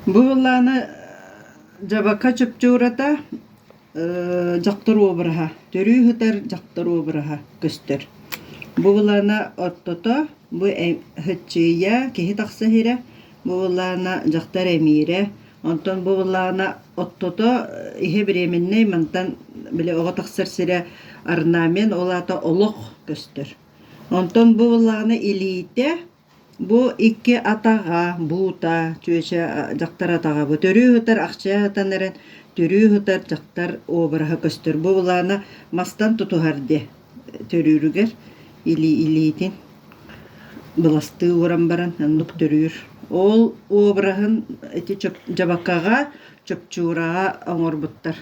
Бу былааны дьабака чопчуурата дьахтар уобараһа, төрүү сытар дьахтар уобараһа көстөр. Бу былаана ортото, бу һыччыйа, киһи тахса иһирэ, бу былаана дьахтар эмиирэ, онтон бу былаана оттото иһэ беременнэй, мантан били оҕо тахсар сирэ орнамент, ол аата олох көстөр. Онтон бу былаана илиитэ, Бу икки атаҕа, буута, чүөчэ дьахтар атаҕа бу төрүү сытар ахчайа сытан эрэн төрүү сытар дьахтар обраһа көстөр. Бу былаана мастан тутуһар диэ төрүүрүгэр илии илиитин быластыы ууран баран оннук төрүүр. Ол обраһын ити дьабакаҕа, чопчуураҕа оҥорбуттар.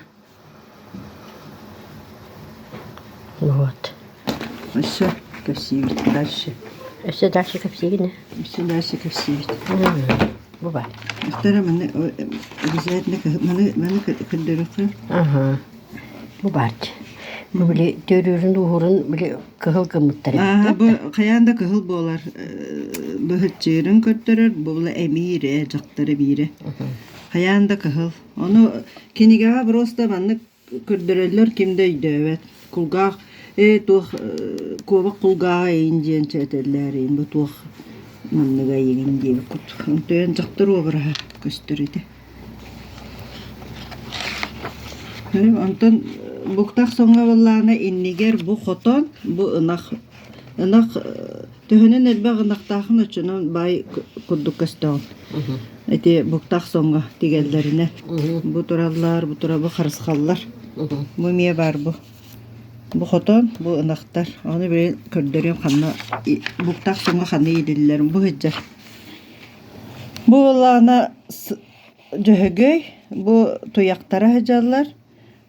Вот. Өссө кэпсиибит дальше. Өссө дальше кэпсиигин ээ? Өссө дальше кэпсиибит. Бу баар. Второе, маны обязательно маны маны көрдөрүөххэ. Аха. Бу баар. Бу били төрүүрүн ууһурун били кыһыл гыммыттар Аа, бу хайаан да кыһыл буолар быһыччыырын көрдөрөр, бу була эмиирэ, дьахтар эмиирэ. Хайаан да кыһыл. Ону кинигэҕэ просто маннык көрдөрөллөр ким да өйдөөбөт. Кулгаах ээ туох куобах кулгааҕа эйин диэн этэллэр эйин бу туох манныга эйигин диэбит курдук. Онтон дьахтар уобараһа көстөр этэ. Онтон буктах соҥҥо буоллаҕына иннигэр бу хотон, бу ынах Ынах төһөнөн элбэх ынахтаахын оччонон баай курдук көстөҕүн. Ити буктах соҥҥо тигэллэринэ. Бу тураллар, бу тура бу харысхаллар. Бу эмиэ баар бу. Бу хотон, бу ынахтар. Ону билигин көрдөрүөм ханна буктах соҥҥо ханна иитиллэрин бу сылдьар. Бу буоллаҕына Дьөһөгөй, бу туйахтара сылдьаллар.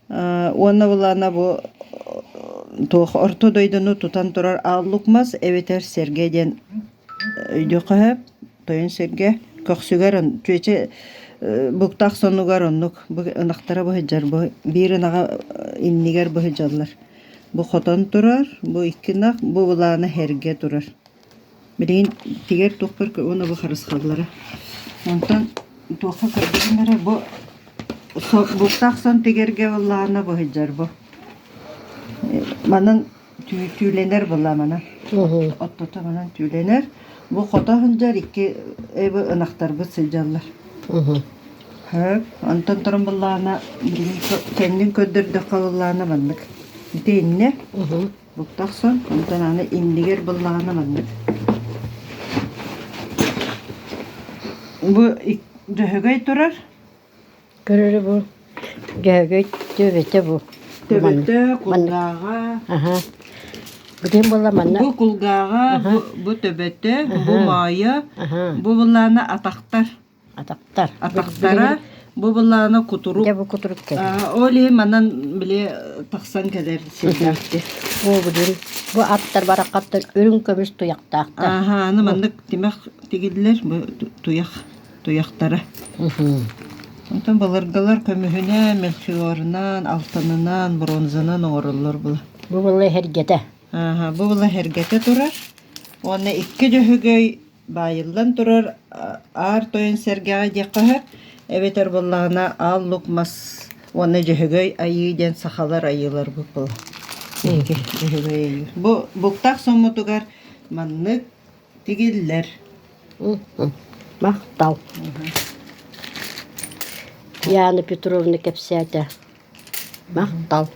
Уонна былаана бу туох орто дойдуну тутан турар Аал Лук Мас эбэтэр Сэргэ диэн өйдүөххэ сөп. Тойон Сэргэ көхсүгэр чүөчэ буктаах сонугар оннук бу ынахтара быһыдьар бу биир ынаҕа иннигэр быһыдьаллар. Бу хотон турар, бу икки ынах, бу былаана сэргэ турар. Билигин тигэр туохпар уонна бу харысхаллара. Онтон туохха көрдөрүм эрэ бу Бултаах сон тигэргэ буоллаҕына бу сылдьар бу. Манан түүлэнэр буолла манан. Оттото манан түүлэнэр. Бу хото сылдьар икки бу ынахтарбыт сылдьаллар. Хөп. Онтон туран буоллаҕына билигин кэннин көрдөрдөххө буоллаҕына маннык. Ити иннэ. Бултаах сон. Онтон аны иннигэр буоллаҕына маннык. Бу Дьөһөгөй турар. Көрөрө бу Дьөһөгөй төбөтө бу. Төбөтө, кулгааҕа. Аха. Бүтүн буолла манна. Бу кулгааҕа, бу, бу төбөтө, бу моойо, бу былаана атахтар. Атахтар. Атахтара, бу былаана кутурук. Дьэ бу кутурук кэлэр. Ол иһин манан били тахсан кэлэр сирдээхти. Бу бүгүн бу аттар барахаттар үрүҥ көмүс туйахтаахтар. Аха, аны маннык тимэх тигиллэр бу туйах. туйахтара. Онтон былыргылар көмүһүнэн, мельхиорынан, алтанынан, бронзанан оҥороллор була. Бу была эһэргэтэ. Ааһа, бу была эһэргэтэ турар. Уонна икки дьөһөгөй баайыллан турар аар тойон сэргэҕэ диэххэ сөп. Эбэтэр буоллаҕына аал лук мас уонна дьөһөгөй айыы диэн сахалар айыыларбыт була. Икки дьөһөгөй айыы. Бу буктаах соммутугар маннык Тигиллэр. Махтал. Яна Петровна кэпсээтэ. Махтал.